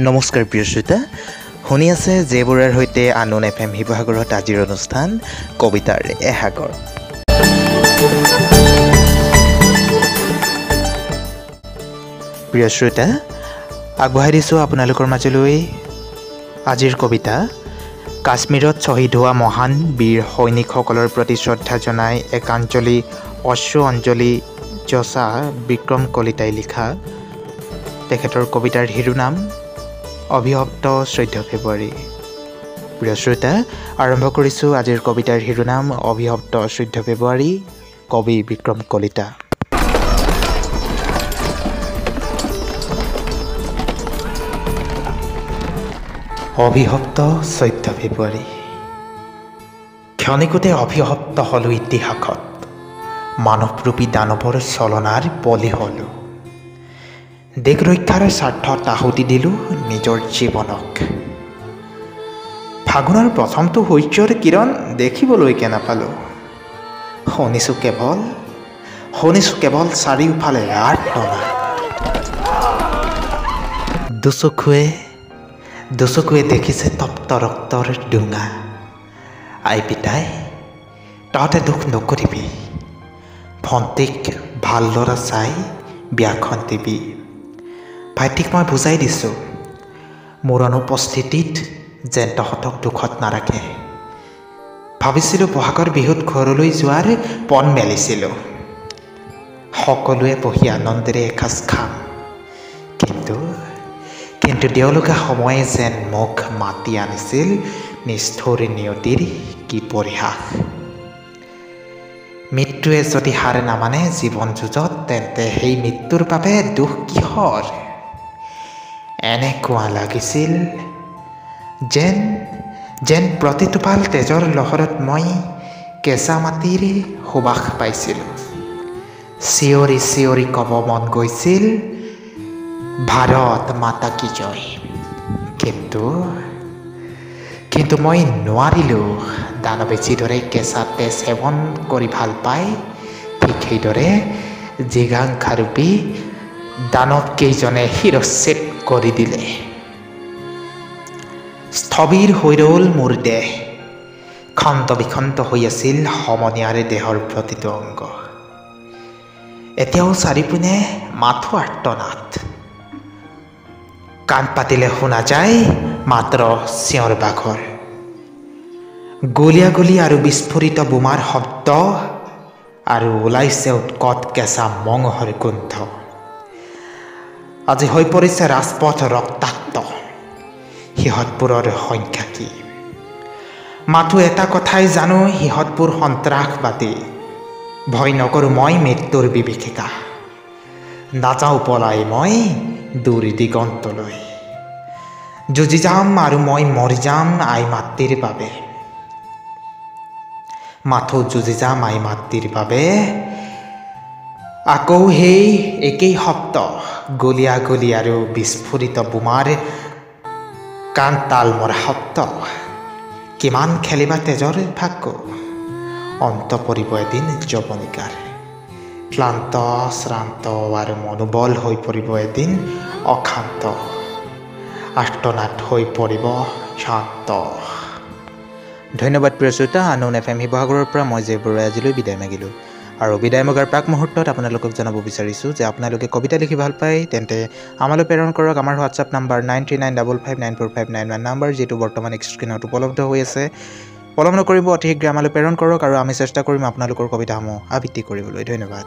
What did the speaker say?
নমস্কাৰ প্ৰিয় শ্ৰোতা, শুনি আছে জে বৰুৱাৰ সৈতে আনন্দ এফ এম শিৱসাগৰত আজিৰ অনুষ্ঠান কবিতাৰ এসাগৰ। প্ৰিয় শ্ৰোতা, আগবঢ়াই দিছোঁ আপোনালোকৰ মাজলৈ আজিৰ কবিতা কাশ্মীৰত শ্বহীদ হোৱা মহান বীৰ সৈনিকসকলৰ প্ৰতি শ্ৰদ্ধা জনাই একাঞ্জলি অশ্ৰু অঞ্জলি যচা বিক্ৰম কলিতাই লিখা তেখেতৰ কবিতাৰ শিৰোনাম অভিশপ্ত 14 ফেব্ৰুৱাৰী। প্ৰিয় শ্ৰোতা, আৰম্ভ কৰিছোঁ আজিৰ কবিতাৰ শিৰোনাম অভিশপ্ত 14 ফেব্ৰুৱাৰী, কবি বিক্ৰম কলিতা। অভিশপ্ত 14 ফেব্ৰুৱাৰী। ক্ষণিকতে অভিশপ্ত হ'লোঁ ইতিহাসত, মানৱৰূপী দানৱৰ চলনাৰ বলি হ'লোঁ। দেশ ৰক্ষাৰ স্বাৰ্থত আহুতি দিলোঁ নিজৰ জীৱনক। ফাগুনৰ প্ৰথমটো সূৰ্যৰ কিৰণ দেখিবলৈকে নাপালোঁ। শুনিছোঁ কেৱল চাৰিওফালে আৰ্তনাদ। দুচকুৱে দেখিছে তপ্ত ৰক্তৰ ডোঙা। আই পিতাই, তহঁতে দুখ নকৰিবি, ভণ্টিক ভাল ল'ৰা চাই বিয়াখন দিবি। ভাইটিক মই বুজাই দিছোঁ, মোৰ অনুপস্থিতিত যেন তহঁতক দুখত নাৰাখে। ভাবিছিলোঁ বহাগৰ বিহুত ঘৰলৈ যোৱাৰ পণ মেলিছিলোঁ, সকলোৱে বহি আনন্দেৰে এসাঁজ খাম। কিন্তু দেওলগা সময়ে যেন মোক মাতি আনিছিল নিষ্ঠুৰ নিয়তিৰ কি পৰিহাস। মৃত্যুৱে যদি হাৰ নামানে জীৱন যুঁজত, তেন্তে সেই মৃত্যুৰ বাবে দুখ কিহৰ? এনেকুৱা লাগিছিল যেন প্ৰতিটোপাল তেজৰ লহৰত মই কেঁচা মাটিৰ সুবাস পাইছিলোঁ। চিঞৰি চিঞৰি ক'ব মন গৈছিল, ভাৰত মাতা কি জয়। কিন্তু মই নোৱাৰিলোঁ। দানৱে যিদৰে কেঁচা তেজ সেৱন কৰি ভাল পায়, ঠিক সেইদৰে জিঘাংসাৰূপী দানৱকেইজনে শিৰচ্ছেদ কৰি দিলে। স্থবিৰ হৈ ৰ'ল মোৰ দেহ, খণ্ড বিখণ্ড হৈ আছিল সমনীয়াৰে দেহৰ প্ৰতিটো অংগ। এতিয়াও চাৰিপিনে মাথো আৰ্তনাদ। কাণ পাতিলে শুনা যায় মাত্ৰ চিঞৰ বাখৰ, গুলীয়াগুলী আৰু বিস্ফোৰিত বোমাৰ শব্দ, আৰু ওলাইছে উৎকট কেঁচা মঙহৰ গোন্ধ। আজি হৈ পৰিছে ৰাজপথ ৰক্তাক্ত। সিহঁতবোৰৰ সংখ্যা কি? মাথো এটা কথাই জানো, সিহঁতবোৰ সন্ত্ৰাসবাদী। ভয় নকৰোঁ মই মৃত্যুৰ বিভীষিকা, নাযাওঁ পলাই মই দূৰ দিগন্তলৈ। যুঁজি যাম আৰু মই মৰি যাম আই মাতৃৰ বাবে, মাথো যুঁজি যাম আই মাতৃৰ বাবে। আকৌ সেই একেই শব্দ, গুলীয়াগুলী আৰু বিস্ফোৰিত বোমাৰ কাণ তাল মৰা শব্দ। কিমান খেলিবা তেজৰ ভাগ্য, অন্ত পৰিব এদিন যৱনিকাৰ। ক্লান্ত শ্ৰান্ত আৰু মনোবল হৈ পৰিব এদিন অশান্ত, আৰ্তনাদ হৈ পৰিব শান্ত। ধন্যবাদ প্ৰিয় শ্ৰোতা। আনন্দ এফ এম শিৱসাগৰৰ পৰা মই জে বৰুৱাই আজিলৈ বিদায় মাগিলোঁ। আৰু বিদায় মগাৰ প্ৰাক মুহূৰ্তত আপোনালোকক জনাব বিচাৰিছোঁ যে আপোনালোকে কবিতা লিখি ভাল পায় তেন্তে আমালৈ প্ৰেৰণ কৰক। আমাৰ হোৱাটছআপ নাম্বাৰ 9395594591 নাম্বাৰ, যিটো বৰ্তমান স্ক্ৰীণত উপলব্ধ হৈ আছে। পলম নকৰিব, অতি শীঘ্ৰে আমালৈ প্ৰেৰণ কৰক আৰু আমি চেষ্টা কৰিম আপোনালোকৰ কবিতাসমূহ আবৃত্তি কৰিবলৈ। ধন্যবাদ।